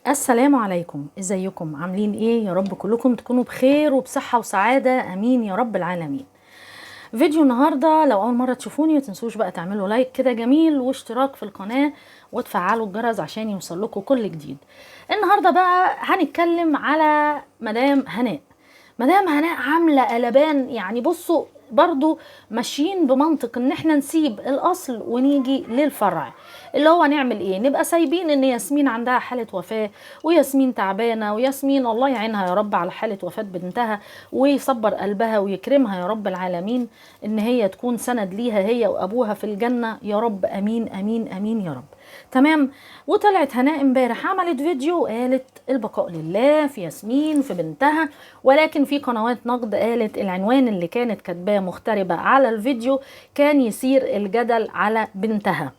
السلام عليكم، ازيكم؟ عاملين ايه؟ يا رب كلكم تكونوا بخير وبصحة وسعادة، امين يا رب العالمين. فيديو النهاردة، لو اول مرة تشوفوني متنسوش بقى تعملوا like كده جميل واشتراك في القناة وتفعلوا الجرس عشان يوصل لكم كل جديد. النهاردة بقى هنتكلم على مدام هناء. مدام هناء عاملة قلبان، يعني بصوا برضو ماشيين بمنطق ان احنا نسيب الاصل ونيجي للفرع، اللي هو نعمل ايه؟ نبقى سايبين ان ياسمين عندها حالة وفاة، وياسمين تعبانة، وياسمين الله يعينها يا رب على حالة وفاة بنتها ويصبر قلبها ويكرمها يا رب العالمين، ان هي تكون سند ليها هي وابوها في الجنة يا رب، امين امين امين يا رب. تمام. وطلعت هناء امبارح عملت فيديو قالت البقاء لله في ياسمين في بنتها، ولكن في قنوات نقد قالت العنوان اللي كانت كاتباه مغتربة على الفيديو كان يثير الجدل على بنتها.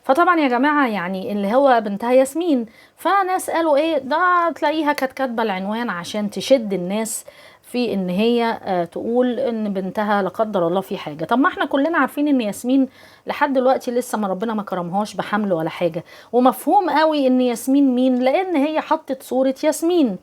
فطبعا يا جماعة يعني اللي هو بنتها ياسمين، فناس قالوا ايه ده، تلاقيها كانت كاتبة العنوان عشان تشد الناس في ان هي تقول ان بنتها لا قدر الله في حاجة. طب ما احنا كلنا عارفين ان ياسمين لحد دلوقتي لسه ما ربنا ما كرمهاش بحمل ولا حاجة، ومفهوم قوي ان ياسمين مين لان هي حطت صورة ياسمين.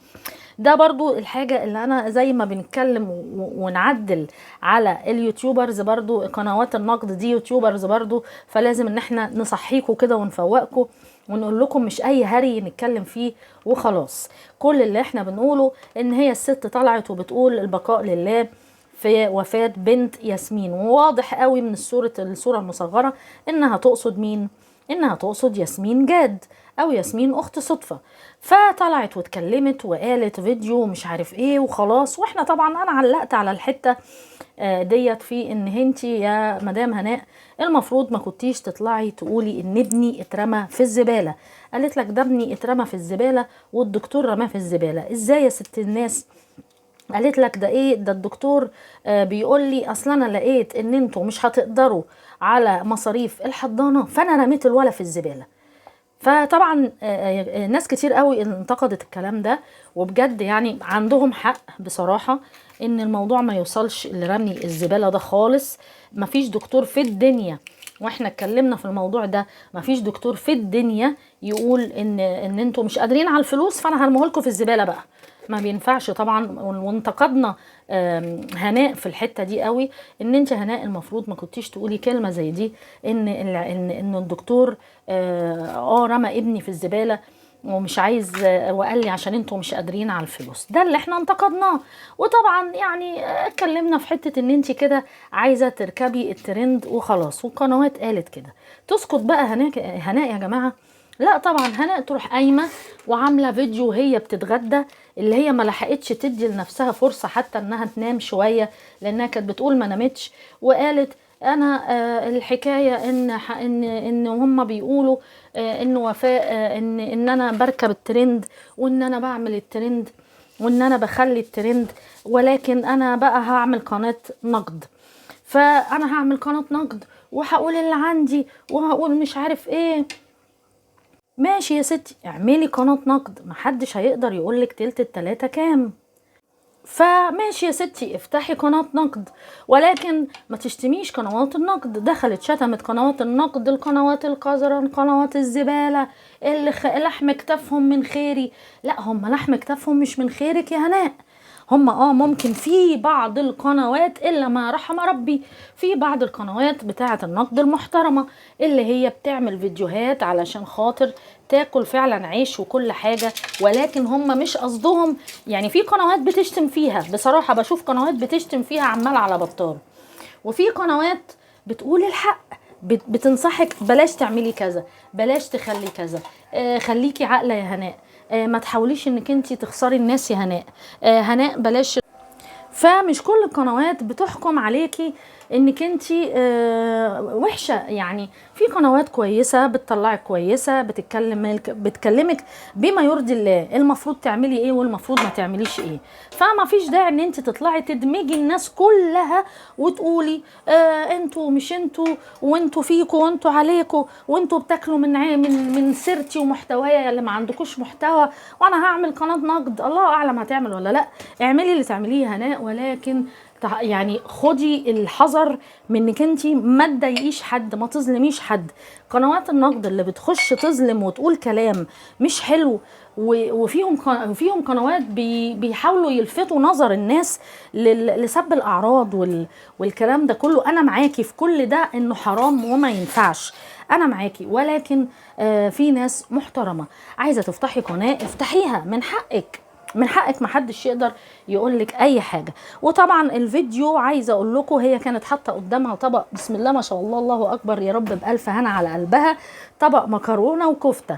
ده برضو الحاجة اللي انا زي ما بنتكلم ونعدل على ال YouTubers، برضو قنوات النقد دي YouTubers برضو، فلازم ان احنا نصحيكوا كده ونفوقكوا ونقول لكم مش اي هري نتكلم فيه وخلاص. كل اللي احنا بنقوله ان هي الست طلعت وبتقول البقاء لله في وفاة بنت ياسمين، وواضح قوي من الصورة المصغرة انها تقصد مين؟ انها تقصد ياسمين جاد او ياسمين اخت صدفة. فطلعت واتكلمت وقالت فيديو مش عارف ايه وخلاص. واحنا طبعا انا علقت على الحتة ديت في ان انتي يا مدام هناء المفروض ما كنتيش تطلعي تقولي ان ابني اترمى في الزبالة. قالت لك ده ابني اترمى في الزبالة والدكتور رماه في الزبالة. ازاي يا ست الناس؟ قالت لك ده ايه ده، الدكتور بيقول لي اصل انا لقيت ان انتوا مش هتقدروا على مصاريف الحضانة فانا رميت الولا في الزبالة. فطبعا ناس كتير قوي انتقدت الكلام ده، وبجد يعني عندهم حق بصراحة ان الموضوع ما يوصلش لرمي الزبالة ده خالص. مفيش دكتور في الدنيا، واحنا اتكلمنا في الموضوع ده، مفيش دكتور في الدنيا يقول ان انتوا مش قادرين على الفلوس فانا هرميهولكوا في الزبالة بقى، ما بينفعش طبعا. وانتقدنا هناء في الحتة دي قوي، ان انت هناء المفروض ما كنتيش تقولي كلمة زي دي، ان الدكتور رمى ابني في الزبالة ومش عايز، وقال لي عشان انتوا مش قادرين على الفلوس. ده اللي احنا انتقدناه. وطبعا يعني اتكلمنا في حتة ان انت كده عايزة تركبي الترند وخلاص، والقنوات قالت كده. تسكت بقى هناء يا جماعة؟ لا طبعا، هناء تروح قايمة وعاملة فيديو وهي بتتغدى، اللي هي ما لحقتش تدي لنفسها فرصة حتى انها تنام شوية لانها كانت بتقول ما نامتش، وقالت انا الحكاية ان هم بيقولوا ان وفاء، ان انا بركب الترند وان انا بعمل الترند وان انا بخلي الترند، ولكن انا بقى هعمل قناة نقد، فانا هعمل قناة نقد وهقول اللي عندي وهقول مش عارف ايه. ماشي يا ستي، اعملي قناة نقد، محدش هيقدر يقولك تلت التلاتة كام. فماشي يا ستي افتحي قناة نقد، ولكن ما تشتميش قنوات النقد. دخلت شتمت قنوات النقد، القنوات القذرة، قنوات الزبالة اللي لحم كتافهم من خيري. لا، هم لحم كتافهم مش من خيرك يا هناء. هم ممكن في بعض القنوات الا ما رحم ربي، في بعض القنوات بتاعة النقد المحترمة اللي هي بتعمل فيديوهات علشان خاطر تاكل فعلا عيش وكل حاجة، ولكن هم مش قصدهم. يعني في قنوات بتشتم فيها بصراحة، بشوف قنوات بتشتم فيها عمال على بطال، وفي قنوات بتقول الحق، بتنصحك بلاش تعملي كذا، بلاش تخلي كذا، خليكي عاقلة يا هناء، ما تحاوليش انك انتي تخسري الناس يا هناء، هناء بلاش. فمش كل القنوات بتحكم عليكي انك انتي وحشة. يعني في قنوات كويسة بتطلعك كويسة، بتكلمك بما يرضي الله، المفروض تعملي ايه والمفروض ما تعمليش ايه. فما فيش داعي ان انتي تطلعي تدمجي الناس كلها وتقولي انتوا مش انتوا، وانتوا فيكوا وانتوا عليكوا، وانتوا بتاكلوا من سيرتي ومحتوايا اللي ما عندكوش محتوى، وانا هعمل قناة نقد. الله اعلم هتعمل ولا لا. اعملي اللي تعمليه يا هناء، ولكن يعني خدي الحذر من انك انت ما تضايقيش حد، ما تظلميش حد. قنوات النقد اللي بتخش تظلم وتقول كلام مش حلو، وفيهم قنوات بيحاولوا يلفتوا نظر الناس لسب الاعراض والكلام ده كله. انا معاكي في كل ده انه حرام وما ينفعش، انا معاكي، ولكن في ناس محترمه عايزه تفتحي قناة افتحيها، من حقك، من حقك، محدش يقدر يقولك اي حاجة. وطبعا الفيديو عايزه اقول لكم هي كانت حاطه قدامها طبق، بسم الله ما شاء الله، الله اكبر، يا رب بالف هنا على قلبها، طبق مكرونه وكفته،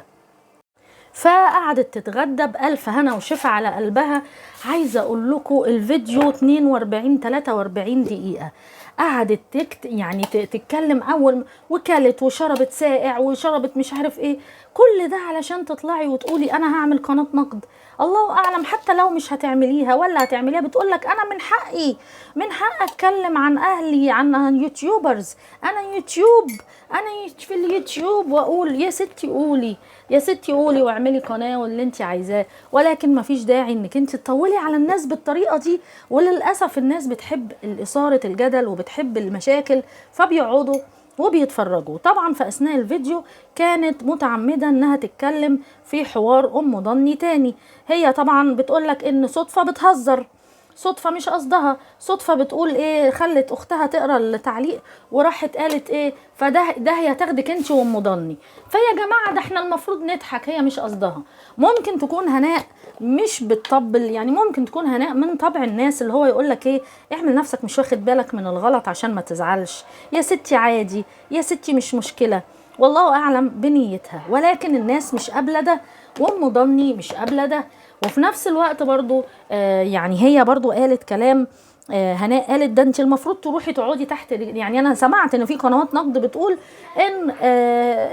فقعدت تتغدى بألف هنا وشفا على قلبها. عايزه اقول لكم الفيديو 42 43 دقيقة قعدت يعني تتكلم اول، وكلت وشربت ساقع وشربت مش عارف ايه، كل ده علشان تطلعي وتقولي انا هعمل قناة نقد. الله اعلم حتى لو مش هتعمليها ولا هتعمليها، بتقولك انا من حقي، من حق اتكلم عن اهلي، عن YouTubers، انا يوتيوب، انا في اليوتيوب، واقول يا ستي قولي، يا ستي قولي واعملي قناة واللي انت عايزاه، ولكن مفيش داعي انك انت تطولي على الناس بالطريقة دي. وللأسف الناس بتحب إثارة الجدل وبتحب المشاكل، فبيقعدوا وبيتفرجوا. طبعا في اثناء الفيديو كانت متعمدة انها تتكلم في حوار ام ضني تاني. هي طبعا بتقولك ان صدفة بتهزر، صدفة مش قصدها، صدفة بتقول ايه، خلت اختها تقرا التعليق وراحت قالت ايه، فده ده هي هتاخدك انت وام ضني. فيا جماعة ده احنا المفروض نضحك، هي مش قصدها. ممكن تكون هناء مش بتطبل، يعني ممكن تكون هناء من طبع الناس اللي هو يقولك ايه، اعمل نفسك مش واخد بالك من الغلط عشان ما تزعلش، يا ستي عادي، يا ستي مش مشكلة، والله اعلم بنيتها. ولكن الناس مش قابلة ده، وام ضني مش قابلة ده. وفي نفس الوقت برضو يعني هي برضو قالت كلام، هناء قالت ده انت المفروض تروحي تقعدي تحت، يعني انا سمعت ان في قنوات نقد بتقول ان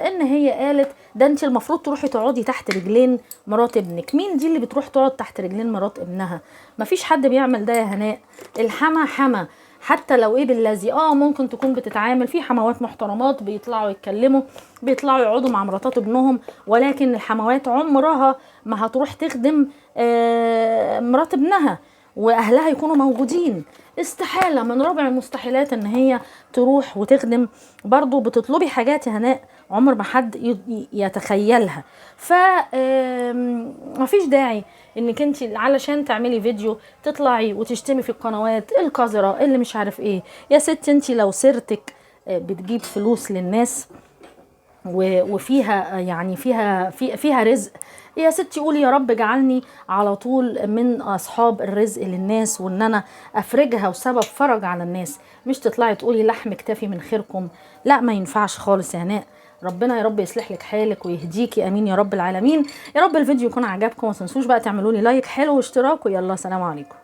ان هي قالت ده انت المفروض تروحي تقعدي تحت رجلين مرات ابنك. مين دي اللي بتروح تقعد تحت رجلين مرات ابنها؟ مفيش حد بيعمل ده يا هناء. الحما حما، حتى لو ايه بالذي، ممكن تكون بتتعامل في حموات محترمات بيطلعوا يتكلموا، بيطلعوا يقعدوا مع مراتات ابنهم، ولكن الحموات عمرها ما هتروح تخدم مرات ابنها واهلها يكونوا موجودين، استحالة، من رابع المستحيلات ان هي تروح وتخدم. برضو بتطلبي حاجات يا هناء عمر ما حد يتخيلها. ف مفيش داعي انك انت علشان تعملي فيديو تطلعي وتشتمي في القنوات القذرة اللي مش عارف ايه. يا ست انت لو سيرتك بتجيب فلوس للناس وفيها يعني فيها فيها رزق، يا ستي قولي يا رب اجعلني على طول من اصحاب الرزق للناس، وان انا افرجها وسبب فرج على الناس، مش تطلعي تقولي لحم اكتفي من خيركم. لا ما ينفعش خالص يا هناء. ربنا يا رب يصلح لك حالك ويهديكي، امين يا رب العالمين. يا رب الفيديو يكون عجبكم، وما تنسوش بقى تعملوا لي like حلو واشتراك، ويلا سلام عليكم.